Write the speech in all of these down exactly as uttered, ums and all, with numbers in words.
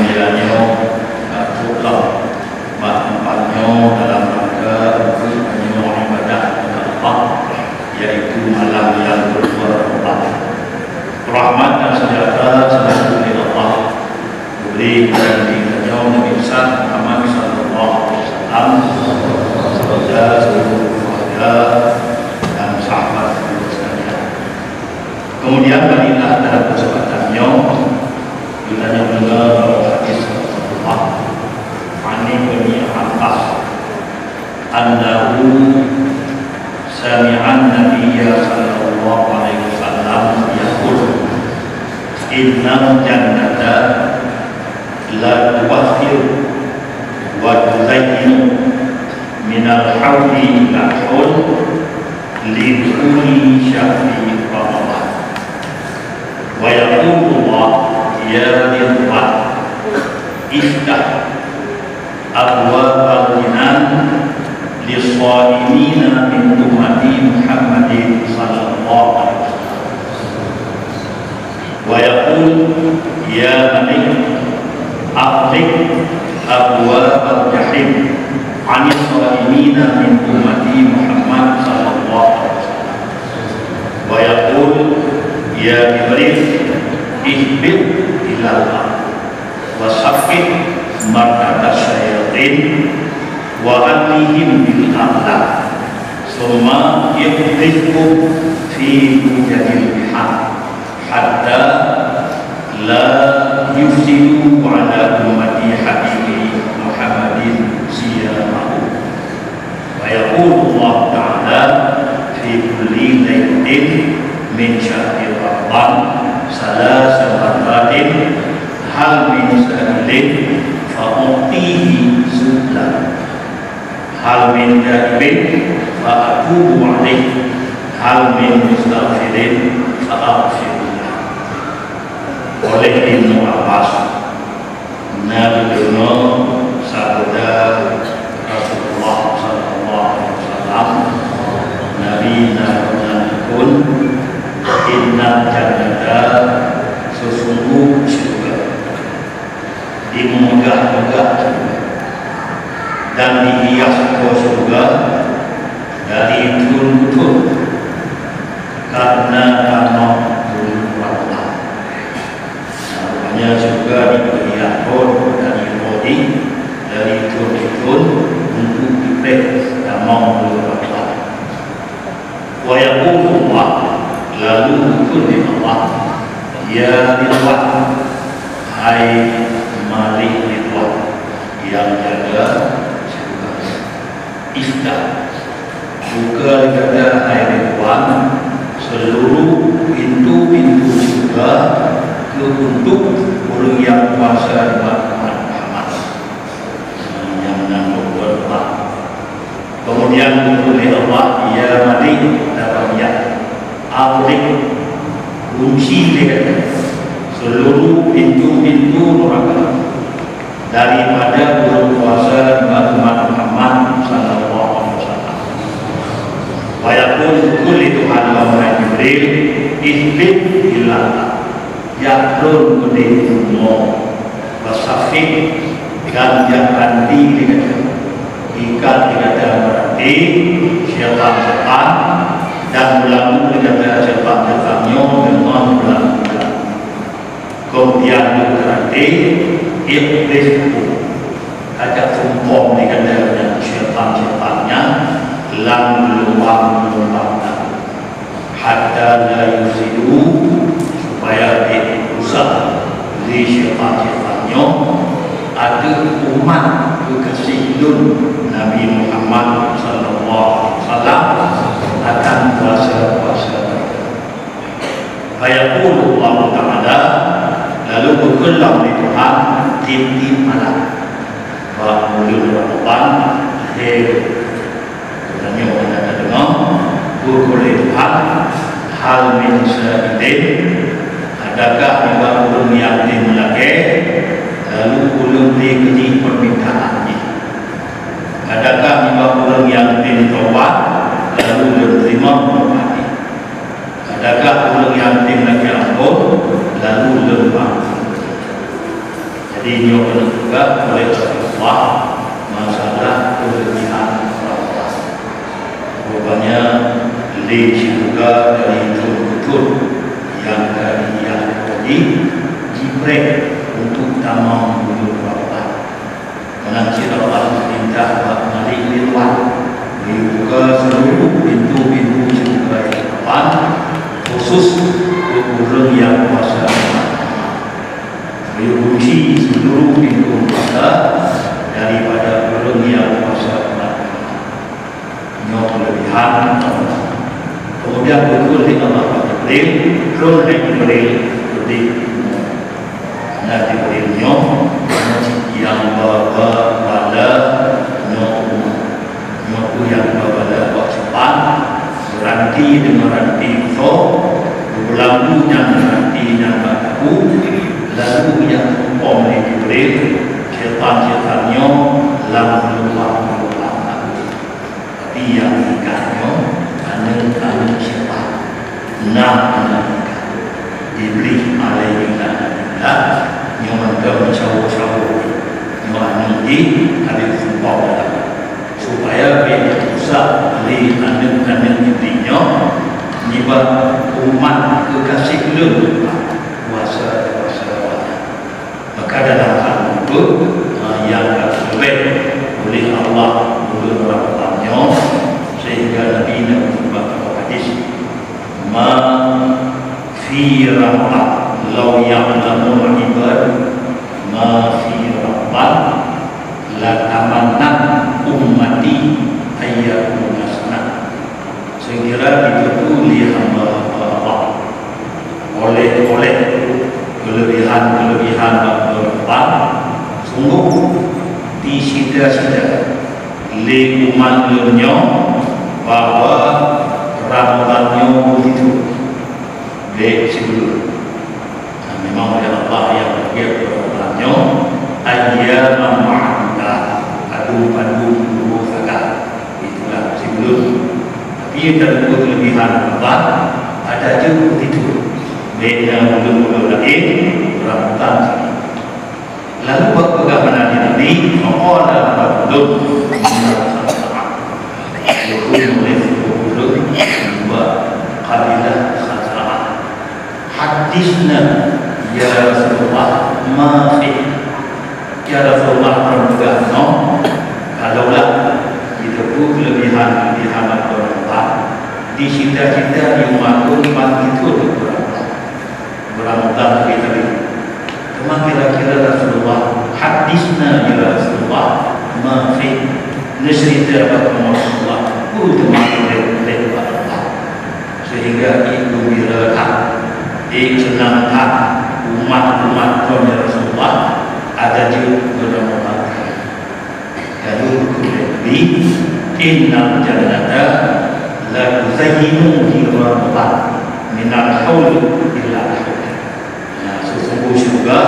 Nyoe ka trok lom bak teumpat nyoe dalam rangka untuk meunyoe ibadah keu Allah, yaitu malam nyang keudua Ramadan. Rahmat dan sejahtera semoga dari Allah beri kepada Nabi tanyoe Nabi besar Muhammad sallallahu alaihi wasallam, kepada seluruh keluarga dan sahabat beliau sekalian. Kemudian marilah dalam kesempatan nyoe kita dengar hadis Rasulullah, Ani bin Abbas, annahu sami'an Nabiyya sallallahu alaihi wasallam yaqul, "Innal jannata la tuwahhiru wa tuzayyinu minal haudi lahun li kulli syahri Ramadan." Wa yaqulu Allah, "Ya Ridwan, iftah abwabal jinan lis-shaimina min ummati Muhammadin sallallahu alaihi wasallam." Wa yaqul, "Ya Malik, aghliq abwabal jahim anis shaimina min ummati Muhammad sallallahu alaihi wasallam." Wa yaqul, "Ya Jibril, ihbit ilal ardh." Wa saffih markatasy syayatin wa alihim bil a'la, summa iqdhifhum fi mujadil bihar, hatta la yufsidu ala ummati habibi Muhammadin siyamahu. Wa yaqulu Allah Ta'ala fi kulli lailatin min syahri Ramadan salasa marratin, "Hal min sa'ilin fa u'tihi su'lahu, hal min taibin fa atubu alaihi, hal min mustaghfirin fa aghfirullah." Oleh Ibnu Abbas, na geudeungoe sabda Rasulullah sallallahu alaihi wasallam, Nabi na geupeugah, "Innal jannata, sesungguh syurga, dimeugah-meugah syurga, dan dihias syurga dari thon-thon, karena kamoe ureueng Allah." Nah, rupanya syurga diberi akor dari roh jih, dari thon-thon untuk dipreh tamong lé Allah. Wa yaqulu Allah, lalu geukheun lé Allah, "Ya Ridwan, hai Malik Ridwan, yang jaga syurga." Iftah, buka lé gata hai Ridwan, seluruh pintu-pintu syurga keu untuk ureueng nyang puasa nibak umat Muhammad. Nyang nan buet Allah. Kemudian geukheun lé Allah, "Ya Malik, dalam ya, aghliq, kunci lé gata seluruh pintu-pintu neraka." Daripada buleuen puasa nibak umat Muhammad sallallahu alaihi wasallam. Wa yaqul, geukheun lé Tuhan lom hai Jibril, "Ihbit ilal ardh, jak lôn keudeh u bumoe, wa saffih, dan jak ranté lé gata, ikat lé gata meurati syaitan-syaitan, dan beulamu lé gata syaitan-syaitan nyoe deungon beulamu." Kemudian geukheun lé, "Iqdhifhu, kajak sumpom lé gata nyan syaitan-syaitan nyan lam geulumbang-geulumbang nyan, hatta la yufsidu, supaya bék rusak lé syaitan-syaitan nyoe ateueh umat keukaséh lôn Nabi Muhammad sallallahu alaihi wasallam, akan puasa-puasa mereka." Fayaqulu Allahu Ta'ala, lalu geukheun lom lé Tuhan tieb-tieb malam bak buleuen Ramadan, lhèe tanyoe hana tadeungoe, geukheun lé Tuhan, "Hal min sa'ilin, adakah nibak ureueng nyang tem meulakèe, lalu ulôn bri keu jih peumintaan jih? Adakah nibak ureueng nyang tem taubat, lalu lôn teurimong taubat jih? Adakah ureueng nyang tem lakèe ampôn, lalu lôn maafkan?" Jadi, nyoe keuneuk peugah oleh Rasulullah masalah keulebihan Ramadhan. Rupanya, lé syeuruga dari thon-thon nyang ka dihiah jih, jipreh untuk tamong buleuen Ramadhan. Meunan cit Allah peurintah bak Malik Ridwan, geubuka seuluruh pintoe-pintoe syeuruga Ramadhan, khusus keu ureuëng nyang puasa. Geuyue kunci seuluruh pintoe puasa daripada ureuëng nyang puasa. Nyoe keulebihan. Keumudian beutôi lé Allah bak Jibril, "Trôn hai Jibril, udeb." Na Jibril nyoe, nyoe cit nyang ba-, ba-, bala nyoe umat. Nyoe peue nyang ba-, bala bak Syaban, geuranti deungon ranti ruso, geulambu nyang ranti nyang bak tabu, lalu nyang geutumpom lé Jibril, syaitan-syaitan nyoe lam lubang-lubang tabu. Tapi nyang ikat nyoe aneuëk-aneuëk syaitan. Nah, aneuëk ikat. Iblih alaihi laknatullah, nyoe mantong meucawo-cawo. Nyoe aneuëk jih habéh geutumpom dalam. Supaya bèk geurusak lé aneuëk-aneuëk Iblih nyoe nibak umat keukaséh Lôn, puasa-puasa awaknyan. Maka dalam hal nyoe, ha, nyang ka geuleubeh uleh Allah buleuen Ramadhan nyoe, sehingga Nabi na geupeugah bak hadis, "Ma fi Ramadhan, law ya'lamul ibad ma fi Ramadhan, la tamannat ummati ayyakuna sana." Seukira jiteupeue lé hamba-hamba Allah oleh-oleh keulebihan-keulebihan bak Ramadhan, sunggoh jicita-cita lé umat Lôn nyoe bahwa Ramadhan nyoe beutôi. Bèk sibuleuen. Nah, memang oleh Allah nyang geupeugah keu Ramadhan nyoe, "Ayyaman ma'dudat", padum-padum peuet sagai. Itulah sibuleuen. Tapi nyang ka geupeugah keulebihan Ramadhan, ata jeuet beutôi. Bèk na buleuen-buleuen laén, Ramadhan sagai. Lalu bak peugah meunan lé Nabi, faqala rajulun minal Khazraj. Geukheun lé sidroe ureueng nibak kabilah Khazraj. Hadditsna ya Rasulullah ma fih. Ya Rasulullah, droeneuh peugah keunoe, kalaulah jiteupeue keulebihan-keulebihan lam buleuen Ramadhan, di cita-cita di umat lôn ban jiteupeue lam buleuen Ramadhan. Buleuen Ramadhan teubiet-teubiet. Teuma kira-kira Rasulullah, hadditsna ya Rasulullah, ma fih, neuceurita bak kamoe Rasulullah, peue teuma lé, lé bak Allah. Sehingga ék geumbira that, ék seunang that umat-umat droeneuh ya Rasulullah, ata jeuet buleuen Ramadhan. Lalu geukheun lé Nabi, "Innal jannata la tuzayyinu jiranal minal hauli ilal haul." Nah, sesungguh syurga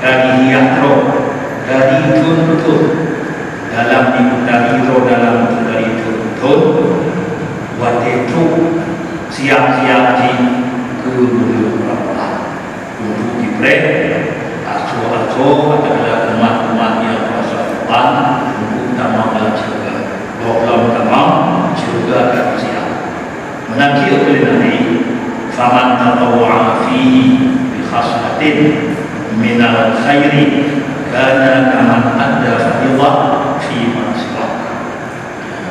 ka dihias droe dari thon-thon, dalam dipeutari droe dalam dari thon-thon, watèe trok siang-siang jih keu buleuen Ramadhan. Untuk jipreh asoe-asoe adalah umat-umat nyang puasa Ramadhan untuk tamong lam syeuruga. Gohlom tamong, syeuruga ka geusiap. Meunan cit geukheun lé Nabi, "Faman tatawwa'a fihi bi khaslatin minal khairi kana kaman adda fariidhah fi ma siwah."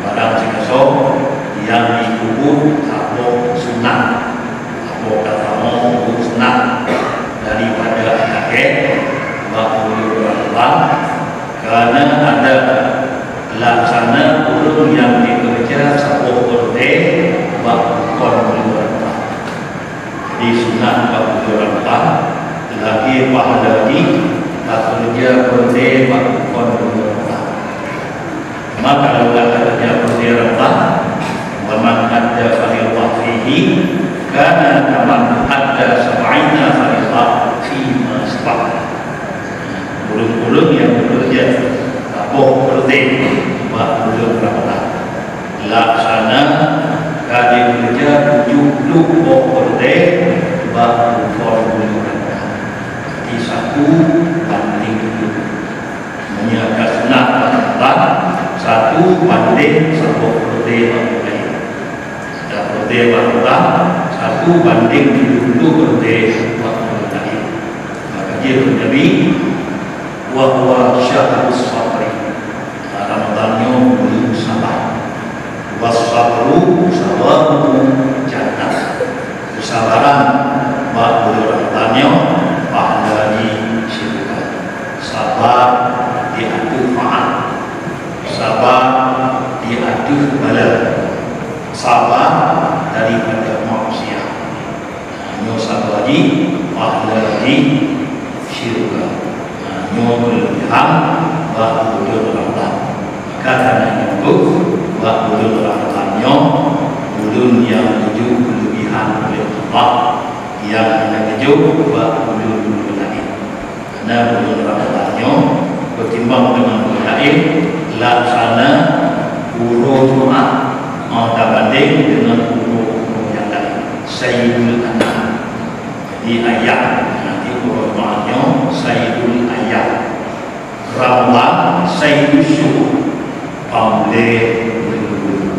Barang sigasoe nyang jipeubuet saboh sunat, saboh tatamong peubuet sunat daripada lagèe bak buleuen Ramadhan, kana adda laksana ureueng nyang jikeureuja saboh peureuté bak bukon buleuen Ramadhan. Jadi, sunat bak buleuen Ramadhan lagèe pahala jih takeureuja peureuté bak bukon buleuen Ramadhan. Maka, lalu kata dia Ramadhan, "Wa man adda fariidhah fihi, kana kaman adda sab'ina fariidhah fi ma siwah." Ureueng-ureueng nyang bekerja saboh peureuté bak buleuen Ramadhan, laksana ka jibekerja tujoh ploh boh peureuté bak bukon buleuen Ramadhan. Jadi, satu banding banding saboh peureutée bak ureuëng laén. Ada peureutée bak ureuëng, satu banding tujoh ploh peureutée bak ureuëng laén. Maka jih Nabi, "Wa huwa syahrus sabri." Ramadhan nyoe buleuen sabar. "Was sabru sawabuhu jannah." Kesabaran bak buleuen Ramadhan nyoe pahala jih syeuruga. Sabar di ateueh taat. Sabar di ateueh bala. Sabar daripada maksiat. Nyoe sabar jih pahala jih syeuruga. Nyoe keuleubehan bak buleuen Ramadhan. Maka kana nyoe bak buleuen Ramadhan nyoe, buleuen nyang tujoh keuleubehan uleh Allah nyang hana tujoh bak buleuen-buleuen laén. Karena buleuen Ramadhan nyoe beutimbang deungon buleuen laén, laksana uroe Jumat, eh, tabandeng deungon uroe-uroe nyang laén. Sayyidul anam. Jadi, ayam, nanti uroe Jumat nyoe sayyidul ayam. Ramadhan sayyidus syuhur. Paulé buleuen.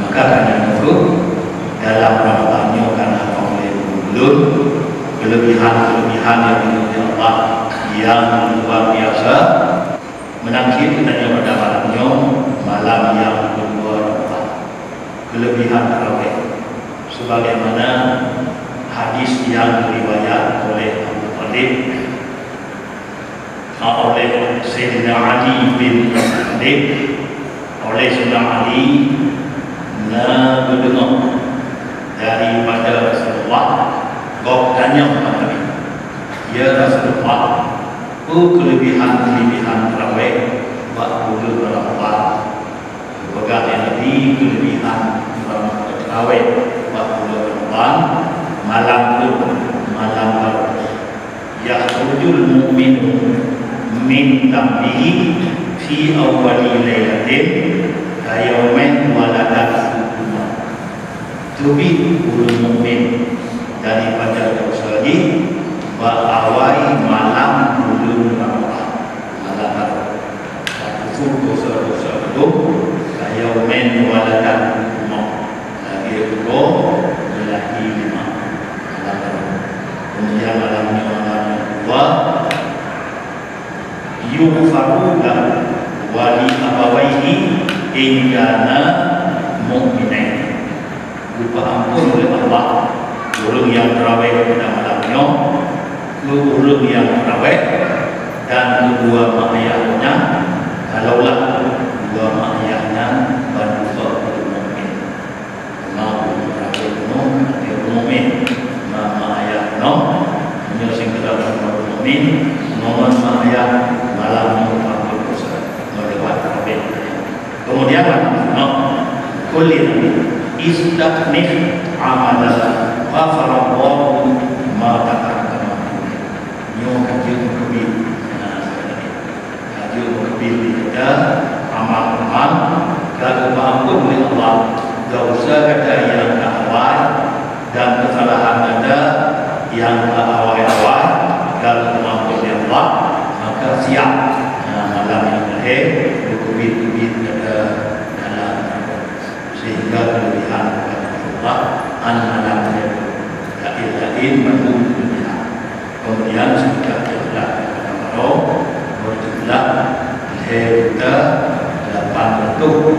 Maka kana nyoe dalam Ramadhan nyoe kana paulé buleuen, keuleubehan-keuleubehan nyang geuyue lé Allah nyang luar biasa. Meunan cit geutanyoe pada malam nyoe, malam nyang keudua Ramadhan. Keuleubehan tarawih. Sebagaimana hadis nyang riwayat oleh Abu Thalib, oleh Sayyidina Ali bin Abi Thalib, oleh Sayyidina Ali na geudeungoe daripada Rasulullah, gob tanyong bak Nabi, "Ya Rasulullah, peue keuleubehan-keuleubehan tarawih bak buleuen Ramadhan?" Geupeugah lé Nabi keuleubehan tarawih bak buleuen Ramadhan, malam tu, malam barôh. Yakhrujul mu'minu min dambihi fi awwali lailatin kayaumin waladathu ummah. Teubiet ureuëng mukmin daripada dosa jih bak awai malam buleuen Ramadhan, malam barôh. Takeupeue dosa-dosa ulôn, kayaumin waladathu ummah, lagée uroe geulahé lé ma. Malam barôh. Keumudian malam nyoe malam nyang keudua, yughfaru lahu wa li abawaihi in kana mu'minain. Geupeuampôn lé Allah ureuëng nyang tarawih pada malam nyoe, keu ureuëng nyang tarawih dan keu dua mak ayah gobnyan, kalaulah dua mak ayah nyan bandum ureuëng mukmin. Teuma ureuëng tarawih nyoe hana ureuëng mukmin, ma mak ayah nyoe, meunyoe singkira ureuëng mukmin, ngon mak ayah malam nyoe geupeuampôn dosa, ngon lewat tarawih. Kemudian, no, kulit, istaknif amalan ghafarallahu ma taqaddama. Nyoe ka jeuet meukeubit. Nah, ka jeuet meukeubit di gata amal-amal, ka geupeuampôn lé Allah dosa gata nyang ka awai, dan keusalahan gata nyang ka awai-awai, dan geupeuampôn lé Allah, maka siap, nah, malam nyang lahé, geukeubiet-keubiet gata dalam, sehingga keuleubehan gata Allah, an malam nyoe, laén-laén bandum keuleubehan. Keumudian, seukira teulah pada malam, beuteulah lhée juta lapan ratus